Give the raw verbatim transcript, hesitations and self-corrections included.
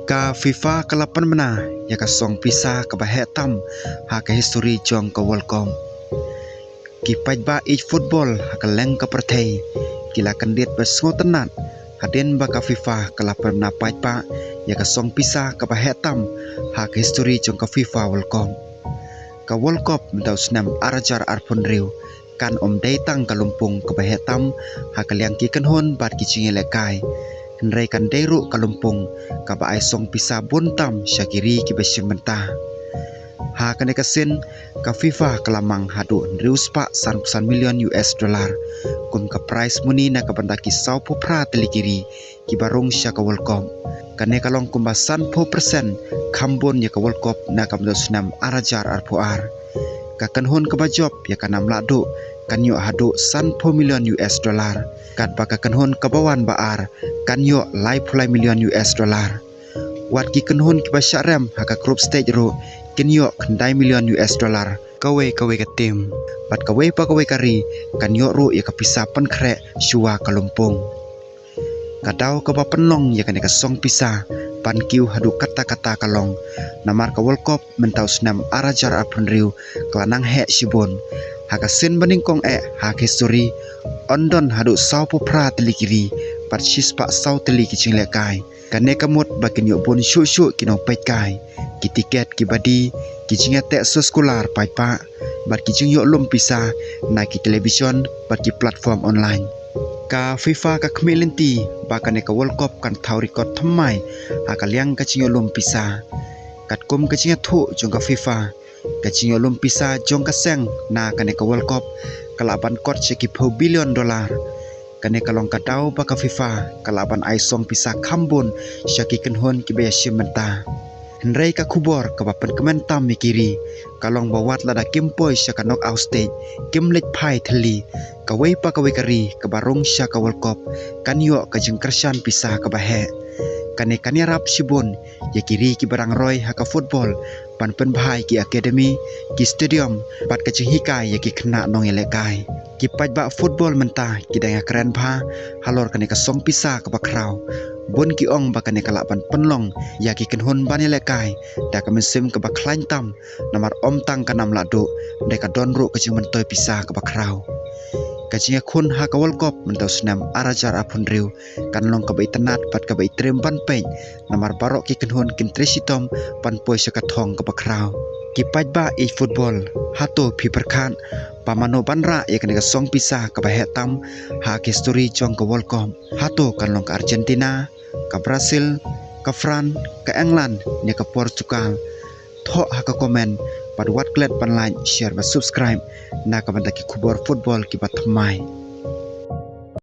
Ka FIFA ka la pynbna ïa ka song pisa kaba heh tam ha ka histori jong ka World Cup. Ki paidbah ïeit football ha kylleng ka pyrthei ki la kyndit ba sngewtynnat hadien ba ka FIFA ka la pynbna paidbah ïa ka song pisa kaba heh tam ha ka histori jong ka FIFA World Cup. Ka World Cup mynta u snem ar hajar arphew hynriew kan ym dei tang ka lympung kaba heh tam ha ka liang ki kynhun bad ki jingïalehkai, hynrei kan dei ruh ka lympung kaba ai song pisa bun tam sha ki ri kiba shim bynta. Ha kane ka sien, ka FIFA ka la mang haduh hynriew spah sanphew san million U S dollar kum ka prize money na ka bynta ki sawphew phra tylli ki ri kiba rung sha ka World Cup. Kane ka long kumba sanphew percent kham bun ïa ka World Cup na ka bynta u snem ar hajar arphew ar. Ka kynhun kaba jop ïa ka nam lahduh kan ïoh haduh sanphew million U S dollar, katba ka kynhun kaba wan ba ar kan ïoh laiphew lai million U S dollar. Wat ki kynhun kiba shah rem ha ka group stage ruh kin ïoh khyndai million U S dollar kawei kawei ka team. Bad kawei pa kawei ka ri kan ïoh ruh ïa ka pisa pynkhreh shuwa ka lympung. Ka daw kaba pynlong ïa kane ka song pisa ban kiew haduh katta katta ka long namar ka World Cup mynta u snem ar hajar arphew hynriew ka la nang heh shibun. Ha ka sien ba nyngkong eh ha ka histori, yn don haduh sawphew phra tylli ki ri bad shispah saw tylli ki jingïalehkai. Kane ka mut ba kin ïoh bun shuh shuh ki nongpeitkai, ki tiket kiba die, ki jingïateh soskular paidbah bad ki jingïoh lum pisa na ki television bad ki platform online. Ka FIFA ka khmih lynti ba kane ka World Cup kan thaw record thymmai ha ka liang ka jingïoh lum pisa. Katkum ka jingïathuh jong ka FIFA, ka jingïoh lum pisa jong ka seng na kane ka World Cup ka lah ban kot sha ki phew billion dollar. Kane ka long ka daw ba ka FIFA ka lah ban ai song pisa kham bun sha ki kynhun kiba ïashim bynta. Hynrei ka khubor kaba pynkmen tam ïa ki ri ka long ba wat lada kim poi sha ka knockout stage, kim leit phai thylli, kawei pa kawei ka ri kaba rung sha ka World Cup kan ïoh ka jingkyrshan pisa kaba heh. Kane kan ïarap shibun ïa ki ri kiba rang roi ha ka football ban pynbha ïa ki academy, ki stadium bad ka jinghikai ïa ki khynnah nongïalehkai. Ki paidbah football mynta ki dang ïakren bha halor kane ka song pisa kaba khraw. Bun ki ong ba kane ka lah ban pynlong ïa ki kynhun ban ïalehkai da ka mynsiem kaba khlaiñ tam, namar ym tang ka nam lahduh, hynrei ka don ruh ka jingmyntoi pisa kaba khraw. Ka jingïakhun ha ka World Cup mynta u snem ar hajar arphew hynriew kan long kaba itynnad bad kaba itriem ban peit, namar baroh ki kynhun kin trei shitom ban poi sha ka thong kaba khraw. Ki paidbah ïeit football, hato phi pyrkhat ba mano ban rah ïa kane ka song pisa kaba heh tam ha ka histori jong ka World Cup? Hato kan long ka Argentina, ka Brazil, ka France, ka England ne ka Portugal? Thoh ha ka comment bad wat klet ban like, share bad subscribe na ka bynta ki khubor football kiba thymmai.